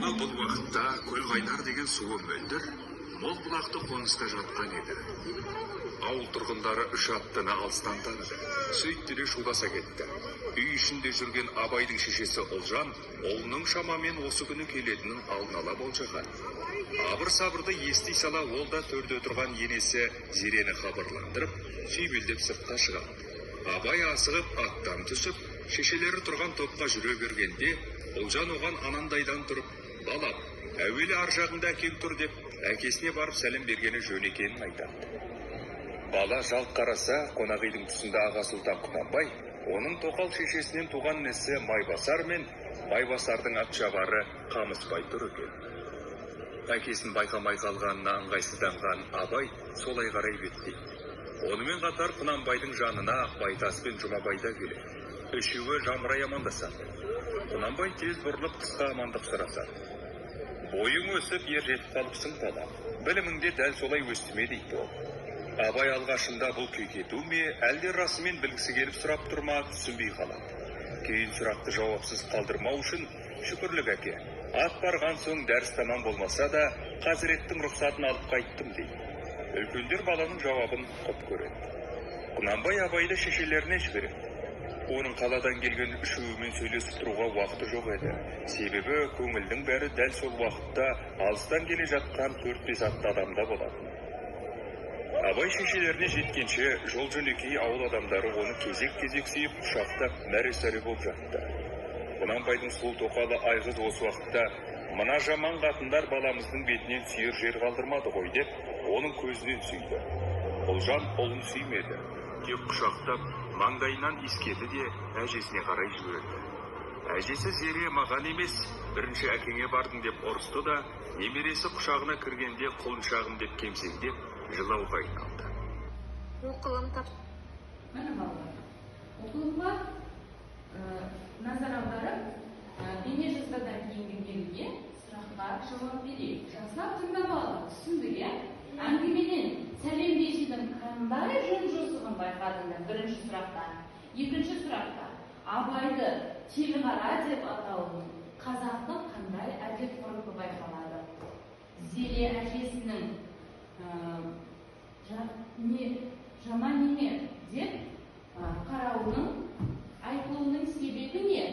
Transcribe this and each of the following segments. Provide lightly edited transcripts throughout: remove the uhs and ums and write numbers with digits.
Ауылы бұл уақытта Көлқайнар деген суы мөлдір, мол бұлақты қоныста жатқан еді. Ауыл тұрғындары үш аттыны алыстан таныды. Сөйтті де шуласа кетті. Үй ішінде жүрген Абайдың шешесі Ұлжан ұлының шамамен осы күні келетінін алдын ала болжаған. Абыр-сабырды ести сала ол да төрде отырған енесі Зерені хабарландырып, сүйемелдеп сыртқа шығады. Абай асығып аттан түсіп, шешелері тұрған топқа жүре бергенде, Ұлжан оған анандайдан тұрып, балам, әуелі ар жағында әкең тұр деп, әкесіне барып сәлем бергені жөн екенін айтады. Бала жалт қараса, қонақ үйдің тұсында аға сұлтан Құнанбай, оның тоқал шешесінен туған інісі Майбасар мен Майбасардың атшабары Қамысбай тұр екен. Әкесін байқамай қалғанына ыңғайсызданған Абай солай қарай беттейді. Онымен қатар Құнанбайдың жанына Байтас пен Жұмабай да келеді. Үшеуі жамырай амандасады. Құнанбай тез бұрылып қысқа амандық сұрасады. Бойың өсіп ер жетіп қалыпсың балам. Білімің де дәл солай өсті ме дейді ол. Абай алғашында бұл кекету ме, әлде расымен білгісі келіп сұрап тұр ма, түсінбей қалады. Кейін сұрақты жауапсыз қалдырмау үшін шүкірлік әке, ат барған соң дәріс тамам болмаса да, қазіреттің рұқсатын алып қайттым дейді. Үлкендер баланың жауабын құп көреді. Құнанбай Абайды шешелеріне жібереді. Оның қаладан келген үшеуімен сөйлесіп тұруға уақыты жоқ еді. Себебі көңілдің бәрі дәл сол уақытта алыстан келе жатқан 4-5 атты адамда болатын. Абай шешелеріне жеткенше жол жөнекей ауыл адамдары оны кезек-кезек сүйіп, құшақтап мәре-сәре болып жатты. Құнанбайдың сұлу тоқалы Айғыз осы уақытта мына жаман қатындар баламыздың бетінен сүйер жер қалдырмады ғой деп оның көзінен сүйді. Ұлжан ұлын сүймеді. Тек құшақтап маңдайынан иіскеді де әжесіне қарай жіберді. Әжесі Зере маған емес, бірінші әкеңе бардың деп ұрысты да, немересі құшағына кіргенде құлыншағым деп кемсеңдеп жылауға айналды. Оқылым тап. Міне балалар, оқылымға назар аударып, бейне жазбадан кейінгі берілген сұраққа жауап берейік. Жақсылап тыңдап алдық, түсіндік, иә? Әңгімеден сәлемдесудің қандай жөн-жосығын байқадыңдар бірінші сұрақта. Екінші сұрақта Абайды телғара деп атауының қазақтың қандай әдет-ғұрпы байқалады? Зере әжесінің жаман неме деп қарауының айтылуының себебі не?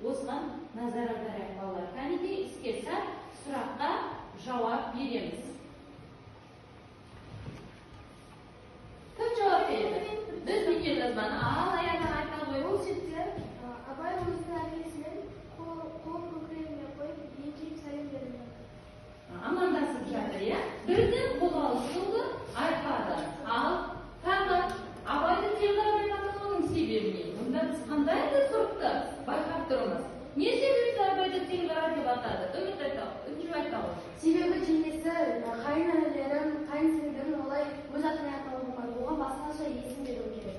Осыған назар аударайық балалар. Кәнекей іске сәт сұраққа жауап береміз. Кім жауап береді? Біз бейне жазбаны ал аяғынан айта ғой. Бұл жерде Абай өзінің әкесімен қолын көкірегіне қойып, еңкейіп сәлем беріп жатыр. Амандасып жатыр, иә? Бірден қол алысуды айтпады. Ал тағы Абайды телғара деп атауының себебі не? Мұнда біз қандай әдет-ғұрыпты байқап тұрмыз? Не себепті Абайды телғара деп атады? Үміт айта, Үміт айта ғой. Себебі жеңгесі қайын інілерін, қайын сіңлілерін олай өз атымен атауға болмайды. Оған басқаша есім беру керек.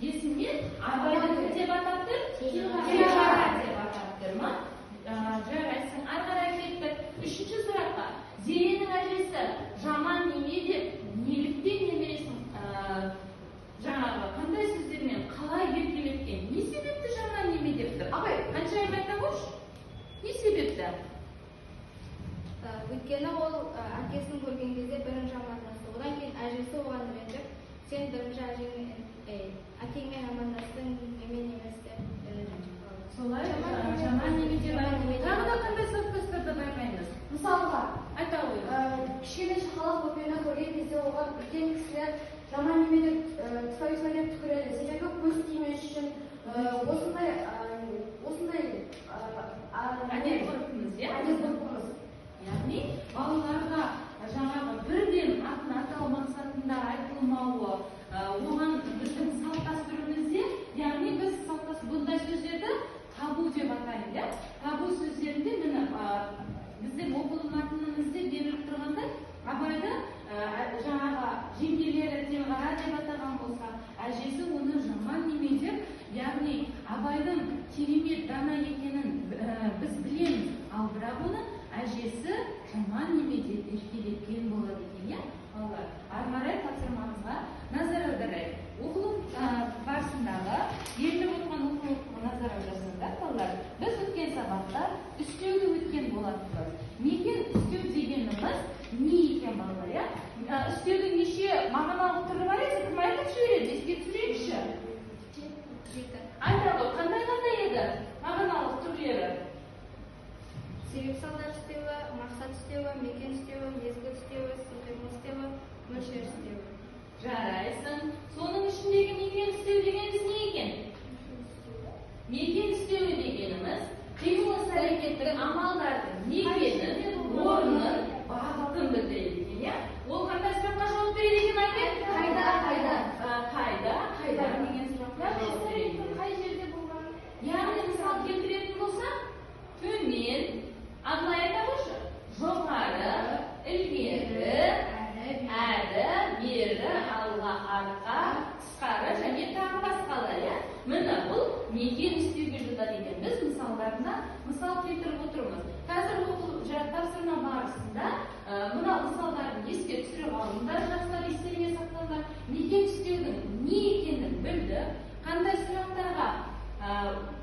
Есіммен Абайды кім деп атап тұр? Телғара деп атап тұр ма? Жарайсың, ары қарай кеттік. Үшінші сұраққа. Зеренің әжесі жаман неме деп неліктен немересін жаңағы қандай сөздермен қалай еркелеткен? Не себепті жаман неме деп тұр? Абай, Қаншайым айта қойшы. Не себепті? Өйткені ол әкесін көрген кезде бірінші амандасты. Одан кейін әжесі оған ренжіп, сен бірінші әкеңмен амандастың, менімен емес деп ренжіп қалды. Солай жаман неме деп айтты. Тағы да қандай салт-дәстүрді байқаймыз? Мысалға, Айта ғой. Кішкене шақалақ бөпені көрген кезде оған үлкен кісілер жаман неме деп тфай-тфай деп түкіреді. Себебі көз тимес үшін осындай Әдет-ғұрпымыз, иә? Әдет-ғұрпымыз. Яғни балаларға жаңағы бірден атын атау мақсатында айтылмауы, оған біздің салт-дәстүрімізде, яғни біз салт бұндай сөздерді табу деп атаймыз, иә? Табу сөздерінде міне біздің оқылым мәтінімізде беріліп тұрғандай Абайды жаңағы жеңгелері телғара деп атаған болса, әжесі оны жаман неме деп, яғни Абайдың керемет дана екенін біз білеміз, ал бірақ оны әжесі жаман неме деп еркелеткен болады екен, иә? Балалар, ары қарай тапсырмамызға назар аударайық. Оқылым барысындағы беріліп отырған оқулыққа назар аударсаңдар, балалар, біз өткен сабақта үстеуді өткен болатынбыз. не екен, балалар, иә? Үстеудің неше мағыналық түрі бар еді? Кім айтып жібереді? Еске түсірейікші. 7. Айта ғой, қандай-қандай еді мағыналық түрлері? Себеп салдар үстеуі, мақсат үстеуі, мекен үстеуі, мезгіл үстеуі, қимыл үстеуі, мөлшер үстеуі. Жарайсың. Соның ішіндегі мекен үстеу дегеніміз не екен? Мекен үстеуі дегеніміз қимыл іс әрекеттің, амалдардың мекенін, орнын, бағытын білдіреді екен, иә? Ол қандай сұраққа жауап береді екен, айтайық? Қайда, қайда? Қайда, қайда деген сұраққа жауап береді. Қай жерде болған? Яғни мысал келтіретін болсақ, төмен, Абылай айта қойшы, жоғары, ілгері, әрі, бері, алға, артқа, тысқары және тағы басқалар, иә? Міне, бұл мекен үстеуге жатады екен. Біз мысалдарына мысал келтіріп отырмыз. Қазір оқу тапсырма барысында мына мысалдарын еске түсіріп алыңдар, жақсылап естеріңе сақтаңдар. Мекен үстеудің не екенін білдік, қандай сұрақтарға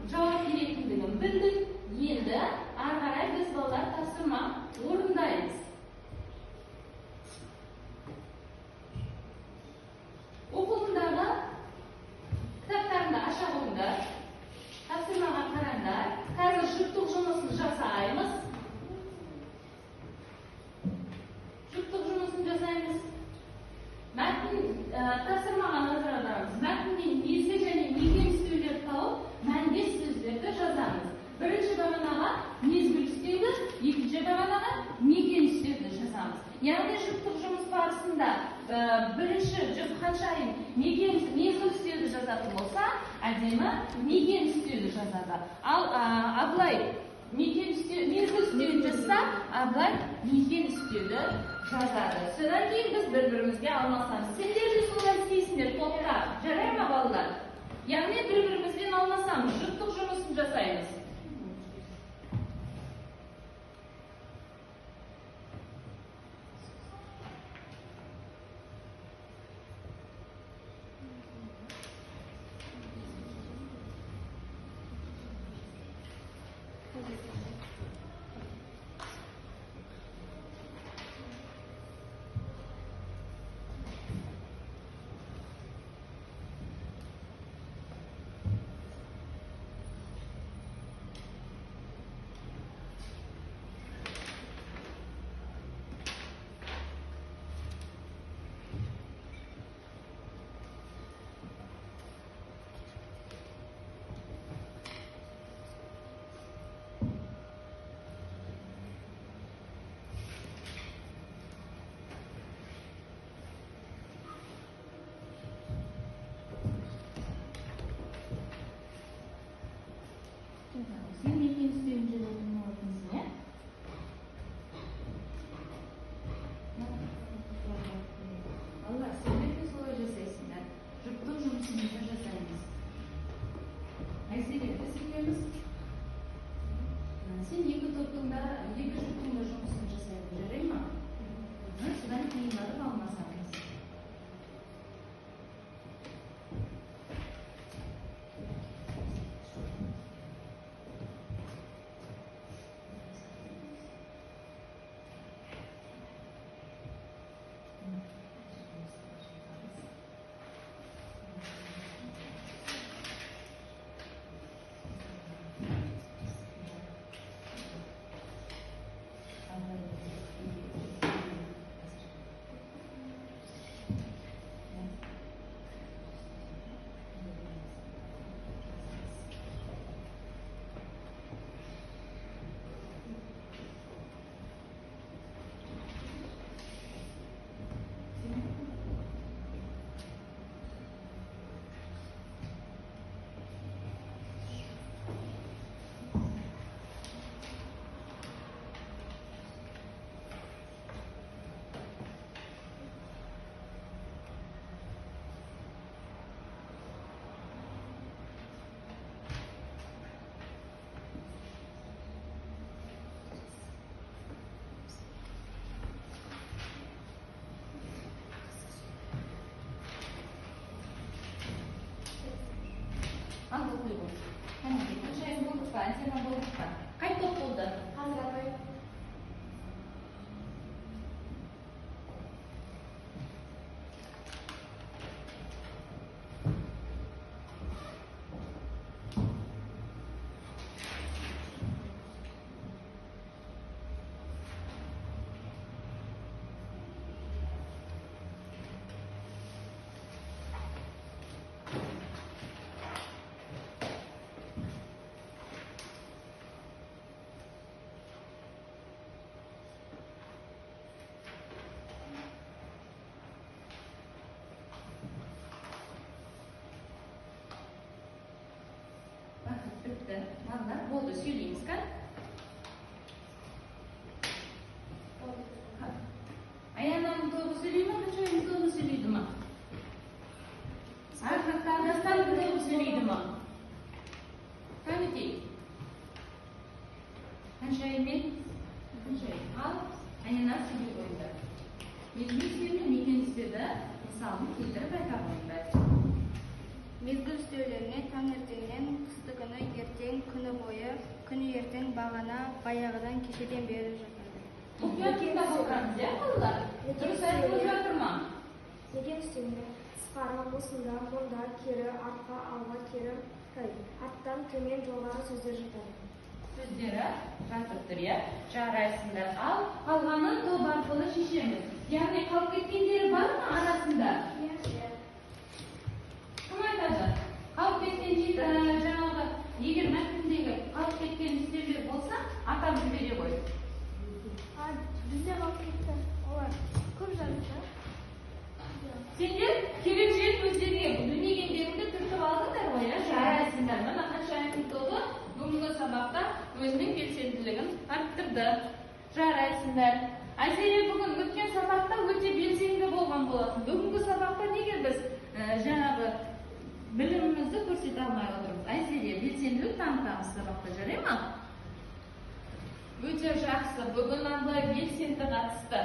жауап беретіндігін білдік. Енді ары қарай біз, балалар, тапсырма орындаймыз. Оқулығындағы кітаптарыңды аша қойыңдар, тапсырмаға қараңдар. Қазір жұптық жұмысын жасаймыз. Жұптық жұмысын жасаймыз. Мәтін, тапсырмаға назар аударамыз. Мәтіннен мезгіл және мекен үстеулерді тауып, мәндес сөздерді жазамыз. Бірінші бағанаға мезгіл үстеуді, екінші бағанаға мекен үстеуді жазамыз. Яғни жұптық жұмыс барысында бірінші жұп Ханшайым мезгіл үстеуді жазатын болса, Әдемі мекен үстеуді жазады. Ал Абылай мезгіл үстеуін жазса, Абылай мекен үстеуді жазады. Содан кейін біз бір-бірімізге алмасамыз. Сендер де солай істейсіңдер топта. Жарай ма, балалар? Яғни бір-бірімізбен алмасамыз, жұптық жұмысын жасаймыз. Сен мекен үстеуін жазатын болатынсың, иә? Балалар, сендер де солай жасайсыңдар. Жұптық жұмысымызды жасаймыз. Айзере, біз екеуміз, сен екі топтың да, екі жұптың да жұмысын жасайтын, жарай ма? Содан кейін барып алмасамыз. Ал оқи ғой. Кәнекей, Ханшайым болдық па, Әсема болдық па? Қай топ болды? Қазір апай. Бітті, балалар, болды, сөйлейміз ка. Аянаның тобы сөйлей ма, Ханшайымның тобы сөйлейді ма? Ар жақта Дастанның тобы сөйлейді ма? Кәнекей. Ханшайым мен Ханшайым. Ал, Аяна, сөйлей қойыңдар. Мезгіл үстеуіне мекен үстеуді мысалын келтіріп айта қойыңдар. Мезгіл үстеулеріне таңертеңнен, қыстыгүні, ертең, күні бойы, күні ертең, бағана, баяғыдан, кешеден бері жатады. Мұқият тыңдап отырамыз, иә, балалар? Дұрыс айтылып жатыр ма? Мекен үстеуіне тысқары, осында, мұнда, кері, артқа, алға, кері, ай, аттан, төмен, жоғары сөздер жатады. Сөздері жатып тұр, иә? Жарайсыңдар. Ал қалғанын топ арқылы шешеміз. Яғни қалып кеткендері бар ма арасында? Кім айтады? Қалып кеткен жаңағы, егер мәтіндегі қалып кеткен үстеулер болса, атап жібере ғой. Бізде қалып кетті. Олар көп жазды. Сендер керек жерін өздеріңе білмегендеріңді түртіп алдыңдар ғой, иә? Жарайсыңдар. Мына Ханшайымның тобы бүгінгі сабақта өзінің белсенділігін арттырды. Жарайсыңдар. Айзере бүгін өткен сабақта өте белсенді болған болатын. Бүгінгі сабақта неге біз жаңағы білімімізді көрсете алмай отырмыз? Айзере, белсенділік танытамыз сабақта, жарай ма? Өте жақсы. Бүгін Абылай белсенді қатысты.